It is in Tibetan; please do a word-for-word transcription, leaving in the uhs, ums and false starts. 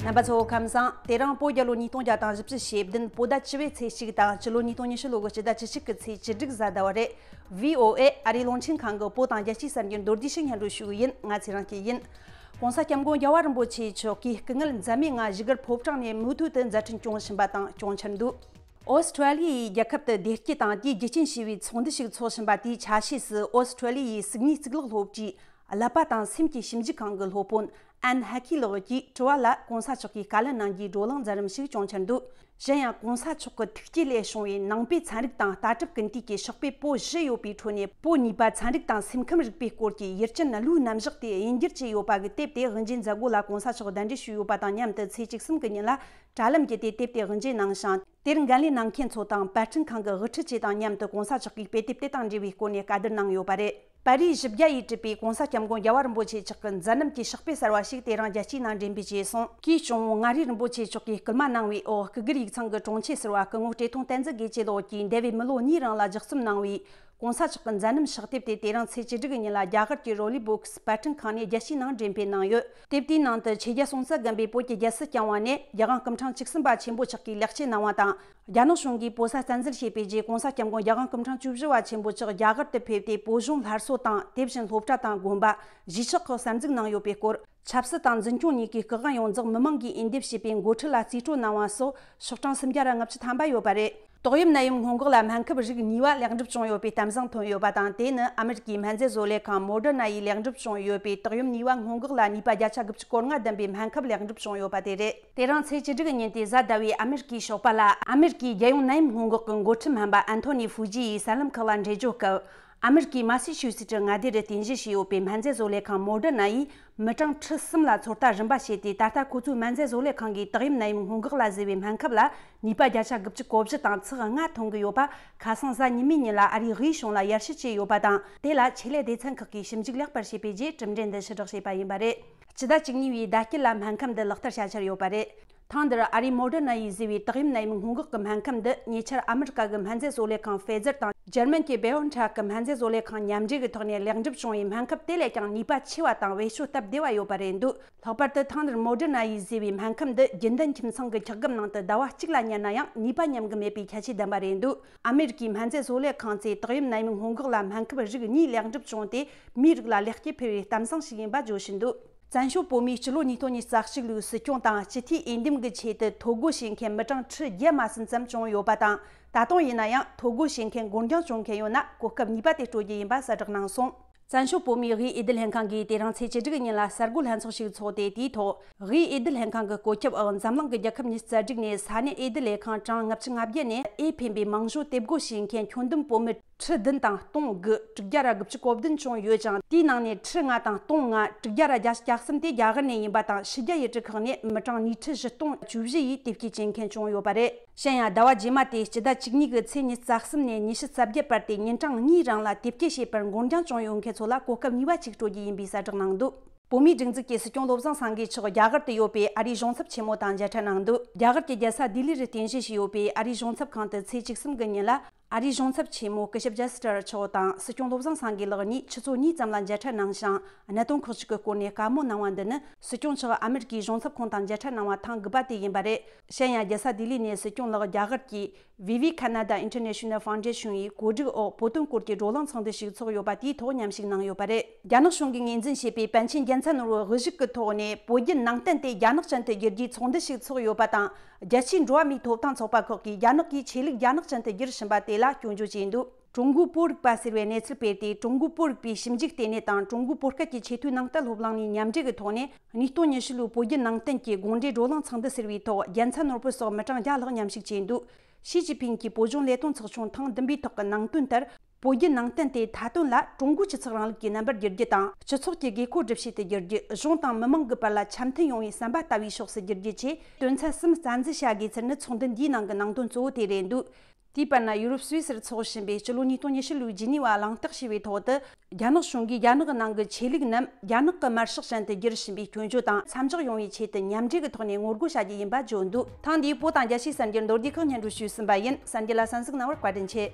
རྣམ་པ་ཚོ་ཁམས་བཟང་། དེ་རིང་བོད་རྒྱལ་ལོ་ཉིས་སྟོང་བརྒྱ་དང་བཞི་བཅུ་ཞེ་བདུན་བོད་ཟླ་བཅུ་པའི་ཚེས་གཅིག་དང་སྤྱི་ལོ་ཉིས་སྟོང་ཉི་ཤུ་ལོ་གི་སྤྱི་ཟླ་བཅུ་གཅིག་གི་ཚེས་བཅུ་དྲུག་གཟའ་ཟླ་བ་རེད། ཝི་ཨོ་ཨེ་ཨ་རིའི་རླུང་འཕྲིན་ཁང་གི་བོད་དང་རྒྱལ་སྤྱིའི་གསར་འགྱུར་མདོར་བསྡུས་ཤིག་སྙན་སྒྲོན་ཞུ་གི་ཡིན། ང་ཚེ་རིང་སྐྱིད་ཡིན། ྋགོང་ས་ྋསྐྱབས་མགོན་རྒྱལ་བ་རིན་པོ་ཆེ་མཆོག་གིས་སྐུ་ངལ་འཛད་མེད་ངང་བཞུགས་སྒར་ཕོ་བྲང་ནས་མུ་མཐུད་དུ་མཛད་འཕྲིན་སྐྱོང་བཞིན་པ་དང་སྐྱོང་འཆར་འདུག་ཨོ་སི་ཁྲུ་ལི་ཡའི་རྒྱལ་ཁབ་ཏུ་བདེ་སྐྱིད་དང་དེའི་རྒྱུ་རྐྱེན་ཞེས་པའི་ཚོགས་འདུ་ཞིག་འཚོགས་བཞིན་པ་དེའི་ཆ་ཤས་སུ་ཨོ་སི་ཁྲུ་ལི་ཡའི་སིད་ནི་གཙུག་ལག་སློབ་གྲྭའི་ཀླད་པ་དང་སེམས་ཀྱི་ཞིབ་འཇུག་ཁང་གི་སློབ་དཔོན་ཨན་ཧ་ཁི་ལགས་ཀྱིས་དྲི་བ་ལ་ྋགོང་ས་མཆོག་གིས་བཀའ་ལན་གནང་རྒྱུའི་བགྲོ་གླེང་མཛད་རིམ་ཞིག་སྐྱོང་འཆར་འདུག་གཞན་ཡང་ྋགོང་ས་མཆོག་གི་ཐུགས་བསྐྱེད་ལས་བྱུང་བའི་ནང་པའི་ཚན་རིག་དང་ལྟ་གྲུབ་ཀུན་བཏུས་ཀྱི་ཕྱག་དཔེ་པོ་བཞི་ཡོད་པའི་ཁྲོད་ནས་པོ་གཉིས་པ་ཚན་རིག་དང་སེམས་ཁམས་རིག་པའི་སྐོར་གྱི་ཡུལ་ཅན་ལོའི་རྣམ་གཞག་དེ་དབྱིན་སྒྱུར་བྱས་ཡོད་པ་གི་དེབ་དེ་དབུ་འབྱེད་མཛད་སྒོ་ལ་ྋགོང་ས་མཆོག་གདན་འདྲེན་ཞུས་ཡོད་པ་དང་མཉམ་དུ་ཚེས་བཅུ་གསུམ་གི་ཉིན་ལ་དྲ་ལམ་བརྒྱུད་དེ་དེབ་དེ་དབུ་འབྱེད་གནང་ཞིང་། དེར་འགན་ལེན་གནང་མཁན་ཚོ་དང་པར་སྐྲུན་ཁང་གི་དབུ་ཁྲིད་བཅས་དང་མཉམ་དུ་ྋགོང་ས་མཆོག་གིས་དཔེ་དེབ་དེ་དང་འབྲེལ་བའི་སྐོར་ནས་བཀའ་བསྡུར་གནང་ཡོད་པ་རེད། པར་རིས་བཞི་བརྒྱ་ཡིས་གྲུབ་པའི་ྋགོང་ས་ྋསྐྱབས་མགོན་རྒྱལ་བ་རིན་པོ་ཆེ་མཆོག་གི་མཛད་རྣམ་གྱི་ཕྱག་དཔེ་གསར་བ་ཞིག་དེ་རིང་རྒྱལ་སྤྱིའི་ནང་འགྲེམས་སྤེལ་བྱས་སོང་། གིས་ཀྲུང་ཝུའུ་མངའ་རིས་རིན་པོ་ཆེ་མཆོག་གིས་སྐུལ་མ་གནང་བའི་འོག་སྐུ་སྒེར་ཡིག་ཚང་གི་དྲུང་ཆེ་ཟུར་པ་སྐུ་ངོ་བཀྲས་མཐོང་བསྟན་འཛིན་དགེ་བྱེད་ལགས་ཀྱིས་འདས་པའི་མི་ལོ་གཉིས་རིང་ལ་ལྗགས་རྩོམ་གནང་བའི་ྋགོང་ས་མཆོག་གི་མཛད་རྣམ་ཕྱག་དེབ་དེ་དེ་རིང་ཚེས་བཅུ་དྲུག་གི་ཉིན་ལ་རྒྱ་གར་གྱི་རོ་ལི་བུག་སི་པར་སྐྲུན་ཁང་ནས་རྒྱལ་སྤྱིའི་ནང་འགྲེམས་སྤེལ་གནང་ཡོད། དེབ་དེའི་ནང་དུ་ཆོས་རྒྱལ་སྲོང་བཙན་སྒམ་པོས་བོད་ཀྱི་རྒྱལ་སྲིད་བསྐྱངས་པ་ནས་རྒྱལ་དབང་སྐུ་ཕྲེང་བཅུ་གསུམ་པ་ཆེན་པོ་མཆོག་གིས་ལེགས་སྐྱེས་གནང་བ་དང་། རྒྱ་ནག་གཞུང་གིས་བོད་ས་བཙན་འཛུལ་བྱས་པའི་རྗེས་ྋགོང་ས་ྋསྐྱབས་མགོན་རྒྱལ་དབང་སྐུ་ཕྲེང་བཅུ་བཞི་པ་ཆེན་པོ་མཆོག་རྒྱ་གར་དུ་ཕེབས་ཏེ་བོད་གཞུང་སླར་གསོ་དང་དེ་བཞིན་སློབ་གྲྭ་དང་དགོན་པ། གཞིས་ཆགས་ཁག་གསར་འཛུགས་གནང་ཡོད་པའི་སྐོར། ཆབ་སྲིད་དང་འཛིན་སྐྱོང་གཉིས་ཀའི་སྐུ་དབང་ཡོངས་རྫོགས་མི་མང་གིས་འོས་འདེམས་བྱས་པའི་འགོ་ཁྲིད་ལ་རྩིས་སྤྲོད་གནང་བ་སོགས་ཤོག་གྲངས་སུམ་བརྒྱ་ར་ལྔ་བཅུ་ཐམ་པ་ཡོད་པ་རེད། ཏོག་དབྱིབས་ནད་ཡམས་སྔོན་འགོག་ལ་སྨན་ཁབ་རིགས་གཉིས་པ་ལེགས་འགྲུབ་བྱུང་ཡོད་པའི་གཏམ་བཟང་ཐོན་ཡོད་པ་དང་། དེ་ནི་ཨ་མེ་རི་ཀའི་སྨན་རྫས་བཟོ་ལས་ཁང་མོ་ཌར་ན་ཡིས་ལེགས་འགྲུབ་བྱུང་ཡོད་པའི་ཏོག་དབྱིབས་ནད་པ་སྔོན་འགོག་ལ་ནུས་པ་བརྒྱ་ཆ་དགུ་བཅུ་གོ་ལྔ་ལྡན་པའི་སྨན་ཁབ་ལེགས་འགྲུབ་བྱུང་ཡོད་པ་དེ་རེད། དེ་རིང་ཚེས་བཅུ་དྲུག་གི་ཉིན་དེའི་གཟའ་ཟླ་བའི་ཨ་མེ་རི་ཀའི་ཞོགས་པ་ལ་ཨ་མེ་རི་ཀའི་རྒྱལ་ཡོངས་ནད་ཡམས་སྔོན་འགོག་གི་འགོ་ཁྲིད་སྨན་པ་ཨན་ཐོ་ནི་ཧྥུ་ཇི་ཡིས་གསར་ལམ་ཁག་ལ་འགྲེལ་བརྗོད་སྐབས། ཨ་མེ་རི་ཀའི་མ་སི་ཆུ་སི་ཊི་མངའ་སྡེ་རུ་རྟེན་གཞི་བྱས་ཡོད་པའི་སྨན་རྫས་བཟོ་ལས་ཁང་མོ་ཌར་ན་ཡིས་མི་གྲངས་ཁྲི་གསུམ་ལ་ཚོད་ལྟ་རིམ་པ་བྱས་ཏེ། ད་ལྟ་ཁོ་ཚོའི་སྨན་རྫས་བཟོ་ལས་ཁང་གིས་ཏོག་དབྱིབས་ནད་ཡམས་སྔོན་འགོག་ལ་བཟོས་པའི་སྨན་ཁབ་ལ་ནུས་པ་བརྒྱ་ཆ་དགུ་བཅུ་གོ་བཞི་དང་ཚེག་ལྔ་ཐོན་གྱི་ཡོད་པ་ཁ་སང་གཟའ་ཉི་མའི་ཉིན་ལ་ཨ་རིའི་དབུས་གཞུང་ལ་ཡར་ཞུ་བྱས་ཡོད་པ་དང་། དེ་ལ་ཆེད་ལས་སྡེ་ཚན་ཁག་གིས་ཞིབ་འཇུག་ལེགས་པར་བྱས་པའི་རྗེས་གྲུབ་འབྲས་འདི་ཕྱིར་བསྒྲགས་བྱས་པ་ཡིན་པ་རེད། སྤྱི་ཟླ་བཅུ་གཉིས་པའི་ཟླ་དཀྱིལ་ལ་སྨན་ཁབ་འདི་ལག་བསྟར་བྱ་འཆར་ཡོད་པ་རེད། ཐེངས་འདིར་ཨ་རིའི་མོ་ཌར་ན་ཡིས་བཟོས་པའི་ཏོག་དབྱིབས་ནད་ཡམས་སྔོན་འགོག་གི་སྨན་ཁབ་འདི་ཉེ་ཆར་ཨ་མི་རི་ཀ་གི་སྨན་རྫས་བཟོ་ལས་ཁང་ཕེ་ཛར་དང་འཇར་མན་གྱི་བེ་ཡོན་ཐེག་གི་སྨན་རྫས་བཟོ་ལས་ཁང་མཉམ་འབྲེལ་གྱི་ཐོག་ནས་ལེགས་འགྲུབ་བྱུང་བའི་སྨན་ཁབ་དེ་ལས་ཀྱང་ནུས་པ་ཆེ་བ་དང་བེད་སྤྱོད་སྟབས་བདེ་བ་ཡོད་པ་རེད་འདུག་ལྷག་པར་དུ་ཐེངས་འདིར་མོ་ཌར་ན་ཡིས་བཟོས་པའི་སྨན་ཁབ་འདི་རྒྱུན་ལྡན་ཁྱིམ་ཚང་གི་འཁྱག་སྒམ་ནང་དུ་ཟླ་བ་གཅིག་ལ་ཉར་ན་ཡང་ནུས་པ་ཉམས་ཀྱི་མེད་པའི་ཁྱད་ཆོས་ལྡན་པ་རེད་འདུག་ཨ་མི་རི་ཀའི་སྨན་རྫས་བཟོ་ལས་ཁང་ཚོས་ཏོག་དབྱིབས་ནད་ཡམས་སྔོན་འགོག་ལ་སྨན་ཁབ་རིགས་གཉིས་ལེགས་འགྲུབ་བྱུང་སྟེ། མིའི་རིགས་ལ་ལེགས་སྐྱེས་ཕུལ་བའི་གཏམ་བཟང་ཞིག་ཡིན་པ་བརྗོད་བཞིན་འདུག་བཙན་བྱོལ་བོད་མིའི་སྤྱི་ལོ་ཉིས་སྟོང་ཉི་ཤུ་རྩ་གཅིག་ལོའི་སྲིད་སྐྱོང་དང་སྤྱི་འཐུས་འོས་འདེམས་ཀྱི་ཆེད་དུ་ཐོ་འགོད་བྱེད་མཁན་མི་གྲངས་ཁྲི་བརྒྱད་མ་ཟིན་ཙམ་བྱུང་ཡོད་པ་དང་། ད་དུང་ཡིན་ན་ཡང་ཐོ་འགོད་བྱེད་མཁན་འགོར་འགྱངས་བྱུང་མཁན་ཡོད་ན་གོ་སྐབས་གཉིས་པ་དེ་སྤྲོད་རྒྱུ་ཡིན་པ་གསལ་བསྒྲགས་གནང་སོང་། བཙན་བྱོལ་བོད་མིའི་དབུས་འོས་བསྡུ་ལྷན་ཁང་གིས་དེ་རིང་ཚེས་བཅུ་དྲུག་ཉིན་ལ་གསར་འགོད་ལྷན་ཚོགས་ཤིག་འཚོགས་ཏེ། དེའི་ཐོག་དབུས་འོས་བསྡུ་ལྷན་ཁང་གི་བཀོད་ཁྱབ་འོག་འཛམ་གླིང་གི་རྒྱལ་ཁབ་ཉི་ཤུ་རྩ་དྲུག་ནས་ས་གནས་འོས་བསྡུ་ལས་ཁང་གྲངས་ལྔ་བཅུ་ང་བརྒྱད་ནས་འོས་འཕེན་པའི་མིང་གཞོགས་དེབ་སྒོ་ཕྱེ་མཁན་ཁྱོན་བསྡོམས་བོད་མི་ཁྲི་བདུན་དང་སྟོང་དགུ་དྲུག་བརྒྱ་ར་དགུ་བཅུ་གོ་བདུན་བྱུང་ཡོད་ཅིང་། དེའི་ནང་ནས་ཁྲི་ལྔ་དང་སྟོང་ལྔ་དྲུག་བརྒྱ་ར་བརྒྱ་ཆ་གྱ་གསུམ་དེ་རྒྱ་གར་ནས་ཡིན་པ་དང་། ཕྱི་རྒྱལ་ཡུལ་གྲུ་ཁག་ནས་མི་གྲངས་ཉིས་ཁྲི་བཞི་སྟོང་བཅུ་བཞི་ཡིས་དེབ་སྐྱེལ་བྱེད་མཁན་བྱུང་ཡོད་པ་རེད། གཞན་ཡང་ཟླ་བ་རྗེས་མ་དེ་སྤྱི་ཟླ་བཅུ་གཉིས་ཀྱི་ཚེས་ཉི་ཤུ་རྩ་གསུམ་ནས་ཉི་ཤུ་རྩ་བརྒྱད་བར་དེ་ཉིན་གྲངས་གཉིས་རིང་ལ་དེབ་སྐྱེལ་བྱེད་པར་འགོར་འགྱངས་བྱུང་ཡོད་མཁན་ཚོ་ལ་གོ་སྐབས་གཉིས་པ་གཅིག་སྤྲོད་རྒྱུ་ཡིན་པའི་གསལ་བསྒྲགས་གནང་འདུག་བོད་མིའི་སྒྲིག་འཛུགས་ཀྱི་སྲིད་སྐྱོང་བློ་བཟང་སེང་གེ་མཆོག་རྒྱ་གར་དུ་ཡོད་པའི་ཨ་རིའི་གཞུང་ཚབ་ཆེན་མོ་དང་མཇལ་འཕྲད་གནང་འདུག་རྒྱ་གར་གྱི་རྒྱལ་ས་ལྡི་ལི་རུ་རྟེན་གཞི་བྱས་ཡོད་པའི་ཨ་རིའི་གཞུང་ཚབ་ཁང་དུ་ཚེས་བཅུ་གསུམ་གྱི་ཉིན་ལ། ཨ་རིའི་གཞུང་ཚབ་ཆེན་མོ་སྐུ་ཞབས་ཇེ་སི་ཊར་མཆོག་དང་སྲིད་སྐྱོང་བློ་བཟང་སེང་གེ་ལགས་གཉིས་ཆུ་ཚོད་གཉིས་ཙམ་ལ་མཇལ་འཕྲད་གནང་ཞིང་། གནད་དོན་ཁག་ཅིག་གི་སྐོར་ནས་བཀའ་མོལ་གནང་བ་འདི་ནི་སྲིད་སྐྱོང་མཆོག་ཨ་མི་རི་ཀའི་གཞུང་ཚབ་ཁང་དང་མཇལ་འཕྲད་གནང་བ་ཐེངས་དགུ་པ་དེ་ཡིན་པ་རེད། གཞན་ཡང་རྒྱལ་ས་ལྡི་ལི་ནས་སྲིད་སྐྱོང་ལགས་རྒྱ་གར་གྱི་Vivekananda International Foundation ཡི་གོ་སྒྲིག་འོག་བོད་དོན་སྐོར་གྱི་བགྲོ་གླེང་ཚོགས་འདུ་ཞིག་ཚོགས་ཡོད་པ་དེའི་ཐོག་མཉམ་ཞུགས་གནང་ཡོད་པ་རེད། རྒྱ་ནག་གཞུང་གིས་ངོས་འཛིན་བྱས་པའི་པཎ་ཆེན་རྒྱལ་མཚན་ནོར་བུ་དབུ་བཞུགས་ཀྱི་ཐོག་ནས་བོད་བརྒྱུད་ནང་བསྟན་དེ་རྒྱ་ནག་ཅན་དུ་བསྒྱུར་རྒྱུའི་ཚོགས་འདུ་ཞིག་ཚོགས་ཡོད་པ་དང་། རྒྱལ་སྤྱིའི་འགྲོ་བ་མིའི་ཐོབ་ཐང་ཚོགས་པ་ཁག་གིས་རྒྱ་ནག་གིས་ཆོས་ལུགས་རྒྱ་ནག་ཅན་དུ་བསྒྱུར་བཞིན་པ་དེ་ལ་སྐྱོན་བརྗོད་བྱས་འདུག་ཀྲུང་གོའི་བོད་རིག་པ་ཟེར་བའི་གནས་ཚུལ་སྤེལ་ཏེ། ཀྲུང་གོའི་བོད་རིག་པའི་ཞིབ་འཇུག་ལྟེ་གནས་དང་ཀྲུང་གོའི་བོད་སྐད་ཀྱི་ཆེས་མཐོའི་ནང་བསྟན་སློབ་གླིང་གཉིས་མཉམ་འབྲེལ་གྱི་ཐོག་ནས་ཉིས་སྟོང་ཉི་ཤུ་ལོའི་བོད་བརྒྱུད་ནང་བསྟན་གྱི་དགོངས་འགྲེལ་བགྲོ་གླེང་ཚོགས་འདུ་ཟེར་བའི་ཐོག་རྒྱལ་མཚན་ནོར་བུ་སོགས་མི་གྲངས་བརྒྱ་ལྷག་མཉམ་ཞུགས་བྱས་འདུག་ཞི་ཅིན་ཕིང་གིས་བོད་ལྗོངས་ལས་དོན་ཚོགས་ཆུང་ཐེངས་བདུན་པའི་ཐོག་གི་ནང་དོན་ལྟར། བོད་བརྒྱུད་ནང་བསྟན་དེ་མཐའ་དོན་ལ་ཀྲུང་གོའི་སྤྱི་ཚོགས་རིང་ལུགས་ཀྱི་རྣམ་པར་བསྒྱུར་རྒྱུ་དང་། སྤྱི་ཚོགས་ཀྱི་དགོས་མཁོ་སྒྲུབ་བྱེད་དུ་བསྒྱུར་རྒྱུ། གཞུང་དང་མི་མང་གི་བར་ལ་འཆམ་མཐུན་ཡོང་བའི་བསམ་པ་ལྟ་བུའི་ཕྱོགས་སུ་བསྒྱུར་རྒྱུ་བཅས་དོན་ཚན་གསུམ་རྩ་འཛིན་བྱ་དགོས་ཚུལ་ནི་ཚོགས་འདུ་འདིའི་ནང་གི་ནང་དོན་གཙོ་བོ་དེ་རེད་འདུག་དེའི་བར་ན་ཡུ་རོབ་སུད་སིར་འཚོགས་བཞིན་པའི་སྤྱི་ལོ་ཉིས་སྟོང་ཉི་ཤུ་ལོའི་ཇི་ནི་ཝ་གླེང་སྟེགས་ཞེས་པའི་ཐོག་ཏུ། རྒྱ་ནག་གཞུང་གིས་རྒྱ་ནག་གི་ནང་གི་ཆོས་ལུགས་རྣམས་རྒྱ་ནག་གི་དམར་ཤོག་ཅན་དུ་བསྒྱུར་བཞིན་པའི་སྐྱོན་བརྗོད་དང་མཚམས་འཇོག་ཡོང་བའི་ཆེད་དུ་མཉམ་འབྲེལ་གྱི་ཐོག་ནས་ངོ་རྒོལ་བྱ་རྒྱུ་ཡིན་པ་བརྗོད་འདུག་ཐེངས་འདིའི་བོད་དང་རྒྱལ་སྤྱིའི་གསར་འགྱུར་མདོར་བསྡུས་ཁག་སྙན་སྒྲོན་ཞུས་ཟིན་པ་ཡིན། གསར་འགྱུར་ལ་གསན་གཟིགས་གནང་བར་བཀའ་དྲིན་ཆེ།